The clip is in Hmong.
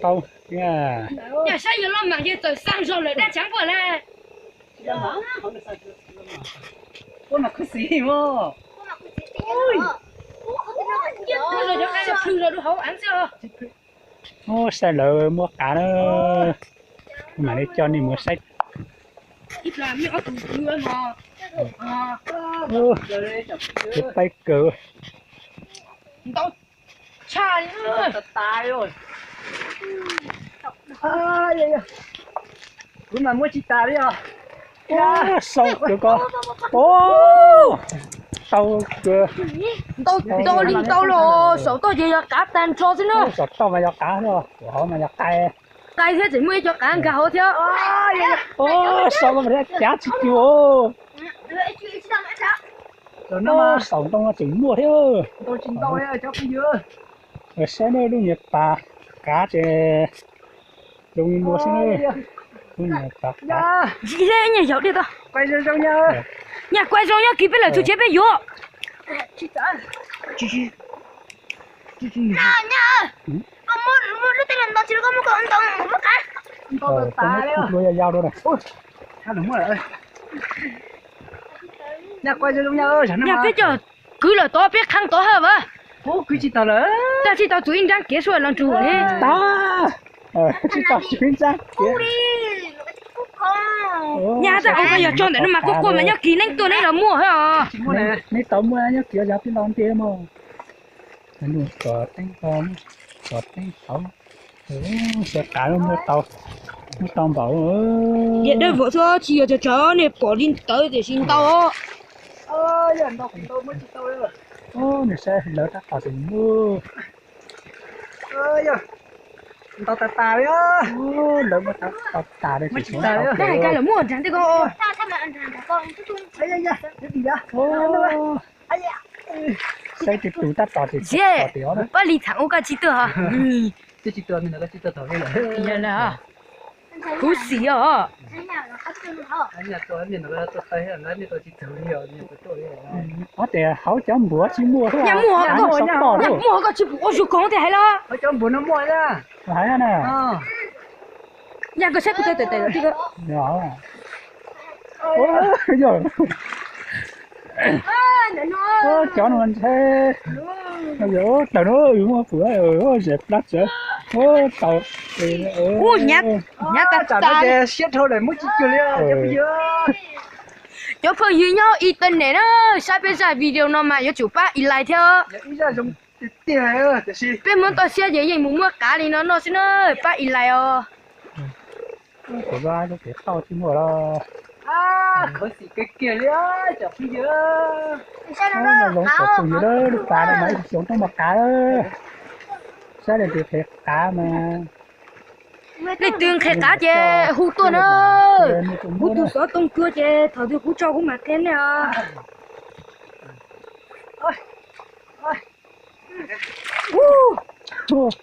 Tau. Yog saib yog loj mas yog txawm xaa zog lawm dab tsaav npuaj na. Ua mas khuv xim mog. Plhws zog cov qai plhws zog rau hauv av xwb os. Ub, saib lawv muab qav na. Kuv mam li coj nej mus saib. Ib plag muaj ob tug kwv mog. Ub, paib kawg. Ntau tshaj li. Kuv mas muab tsis tas li os. Sau kawg ko. Ub, sau kawg. Ntau ntau li ntau los saum toj ces yog qav tag nrho xwb na. Saum toj mas yog qav, hauv mas yog qai. Qai thiab tseem muaj ib co qav nkag hauv thiab. Ub, sau ko mas thiab cav tsis cuag. Saum ntoo no tseem muaj thiab. Saib na, lub niag pas qav ces zoo li no xwb na. Lub niag pas qav. Ntsis thiab, ib nyuag yaum dej tau. Nyaj kuaj zoo nyob kis peb lawm tus tsev peb yuav. Nyaj peb coj kwv lawm tod peb qhee tod hab vas. Tab tsis tau txug ib nrab kev suab los nrug li. Tsis tau txug ib nrab kev. Nyaj tab ua koj yog tso ntawm no mas quaj quaj mas nyob kis neeb tuaj neb los muaj hab os. Neb tau muaj nyob kis yog peb los nte mog. Kom teeb, kom teeb tau. Xav qav muaj tau, muaj tau npaum. Diam dawb vog xwb tsis yog tsawg tsawg, nej pom li ntawd tiam sis ntau. Nws saib lawv tab tom tus muaj. Ntau tas tas li. Lawv muab tau tas li. Tab hais kag lawm muaj nrag ntej ko. Saib tus tus tab tom tias pab li thaam ua koj tsis tuag. Khuv xim os. Ob tes hauv cov npuas tsis muaj, nyaj muaj koj tsis pum ua zoo koog tej hais los. Hais na. Nyaj koj saib kuv tawm tawm tawm. Cov no ntshe, tawm no muaj pum zem plab tsawv. Tau. Ub, hnyav tas tas. Siab dhau lawm muab tsis cuag li. Cov phooj ywg nyob internet na, saib peb zaj video no mas yuav tsum pab i like thiab. Peb Hmoob toj siab ces yeej mus muab qav li no noj xwb na, pab i like os. Khuv xim kiag kiag li cov phooj ywg. Zoo cov phooj ywg, lub pas no mas ib xyoos roob mos qav. Saib leej twg qhia qav mas. Leej twg qhia qav ces hu tuaj na. Kuv tus xov tooj tuag ces thaum twg kuv tso kuv mam qhia nej os.